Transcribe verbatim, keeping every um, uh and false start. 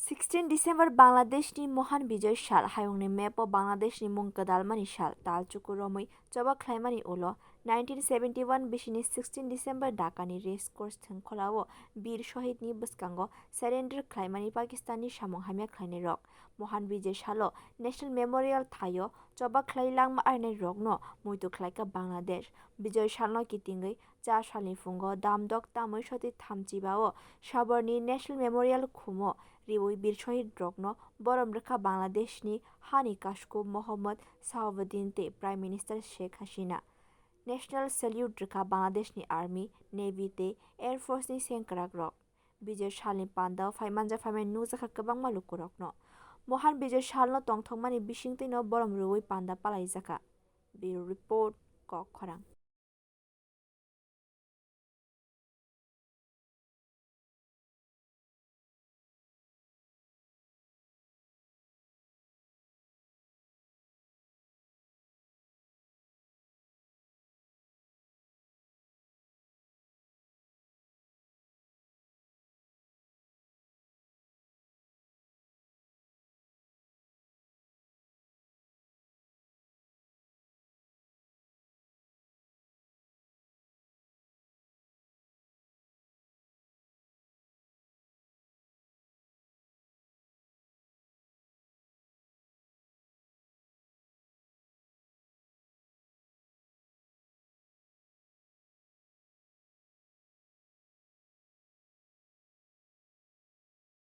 Sixteen December Bangladeshni Mohan Bijoy sal, hayungni map-o Bangladeshni mung kwdalmani sal, tal chukur romwi choba khlaimani ulo nineteen seventy one bisini sixteen December Dhakani race course thwngkhwlao Bir Shohidni bwskango surrender khlaimani Pakistanni samung hamya khlainairok. Mohan Bijoy salo National Memorial thaio choba khlai langma ainairokno muitu khlaikha Bangladesh. Bijoy salno kitingwi cha salni phungo damdok tamwi soti thamchi bao Sabarni National Memorial khumo riwi Bir Shohid rokno borom rwkha Bangladeshni hani kashku Mohammad Shahabuddin tei Prime Minister Sheikh Hasina. National salute rwkha Bangladeshni Army, Navy tei Air Force ni sengkrak rok. Bijoy salni pandao phaimanjak phaimani nukjakha kwbangma lukurokno. Mohan Bijoy salno tongthokmani bisingtwino borom rwui panda palaijakha. Bureau Report, Kok Khorang.